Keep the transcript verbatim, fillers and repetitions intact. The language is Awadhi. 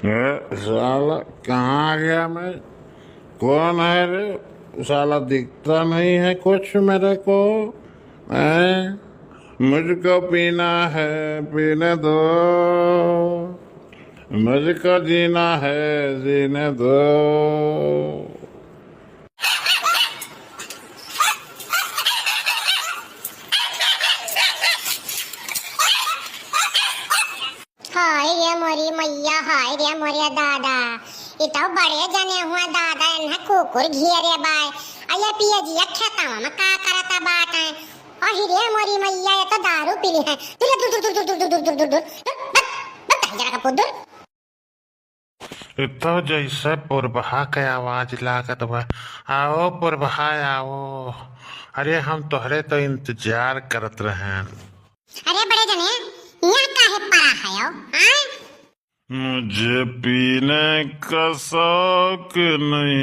ए, साला, कहाँ गया मैं? कौन है रे? साला, दिखता नहीं है कुछ मेरे को। हैं? मुझको पीना है, पीने दो। मुझको जीना है, जीने दो। हाय रे मोरी मैया, हाय रे मोरे दादा, ई तो बड़े जने हुआ दादा, इन्हें कुकुर घेरे बाय। आ ये पियजिया खेतवा में का करता बाटे? अहि रे मोरी मैया, ये तो दारू पी ली है। दूर, दूर, दूर। बस, बस, जरा का दूर। ई तो जैसे पुरबहा के आवाज लागत बा। आओ पुरबहा, आओ। अरे, हम तोहरे तो इंतजार करत रहेन। अरे बड़े जने, यहाँ काहे पड़ा है हो, हाँ? मुझे पीने का शौक नहीं।